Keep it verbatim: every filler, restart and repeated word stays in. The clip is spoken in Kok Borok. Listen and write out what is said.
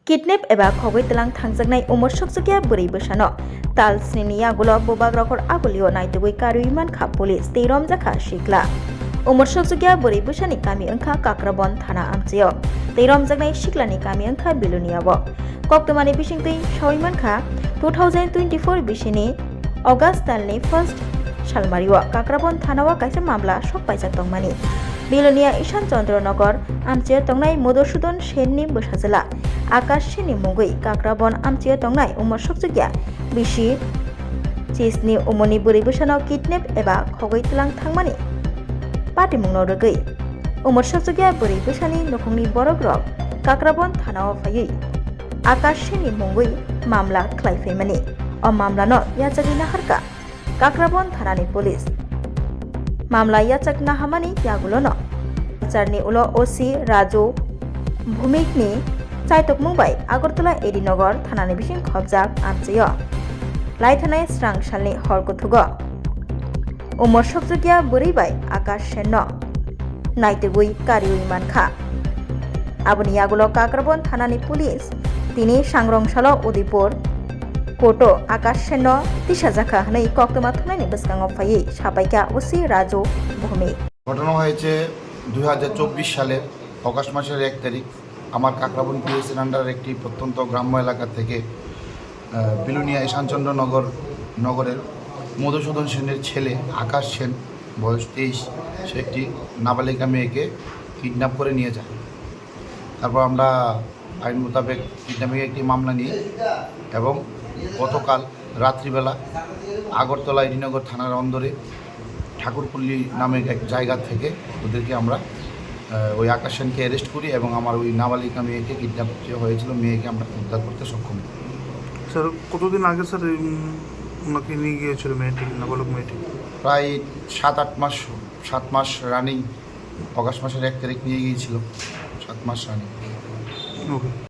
Kidnap eba khogwi tlang thangjaknai umor sokchukya bwrwi bwsano tal snini yagulo bubak rokhor agulio naitugwi karwi mankha police tei romjakha sikla. Umor sokchukya bwrwi bwsani kami wngkha Kakrabon thana amchaio tei romjaknai siklani kami wngkha Biluniao. Koktwmani bisingtwi sawi mankha two thousand twenty-four bisini August talni first salmario Kakrabon thanao kaisa mamla sok paijak tongmani. Bilonia Ishan Chandra Nagar amchaio tongnai Madhusudan Senni bwsajwla Akash Senni mungwi Kakrabon amchaio tongnai umor sokchukya bisi chisni umorni bwrwi bwsano kidnap eba khogwi tlang thangmani patimungno rwgwi umor sokchukya bwrwi bwsani nukhungni borokrok Kakrabon thanao phaiwi Akash Senni mungwi mamla khlai phaimani. O mamlano yachagwi naharkha Kakrabon thanani police. Mamla yachak nahamani yagulono charni ulo O C Raju Bhumikni chaitokmung bai Agartala A D Nagar thanani bising khobjak amchaio laithanai srang salni hor kuthugo umor sokchukya bwrwi bai Akash Senno naitugwi kariwi mankha. Aboni yagulo Kakrabon thanani police tini sangrong salo Udaipur koto Akash Senno tisajakha hwnwi koktwma thumnaini bwskango phaiwi sapaikha O C Raju Bhumik. ঘটনা হয়েছে দুই হাজার চব্বিশ সালের অগাস্ট মাসের এক তারিখ। আমার কাকরাবন পিএসের আন্ডারের একটি প্রত্যন্ত গ্রাম্য এলাকা থেকে, আহ, বিলোনিয়া ঈশানচন্দ্র নগর, নগরের মধুসূদন সেনের ছেলে আকাশ সেন, বয়স তেইশ, সে একটি নাবালিকা মেয়েকে কিডন্যাপ করে নিয়ে যায়। তারপর আমরা আইন মোতাবেক কিডন্যাপিং একটি মামলা নিই এবং গতকাল রাত্রিবেলা আগরতলা এডিনগর থানার অন্দরে ঠাকুরপল্লী নামে এক জায়গা থেকে ওদেরকে আমরা, আহ, ওই আকাশ সেনকে অ্যারেস্ট করি এবং আমার ওই নাবালিকা মেয়েকে, কিডন্যাপ যে হয়েছিল মেয়েকে, আমরা উদ্ধার করতে সক্ষম হই। স্যার, কতদিন আগে স্যার এই, উম, ওনাকে নিয়ে গিয়েছিল মেয়েটি, নাবালক মেয়েটি? প্রায় সাত আট মাস, সাত মাস রানিং, অগাস্ট মাসের এক তারিখ নিয়ে গিয়েছিল, সাত মাস রানিং। ওকে।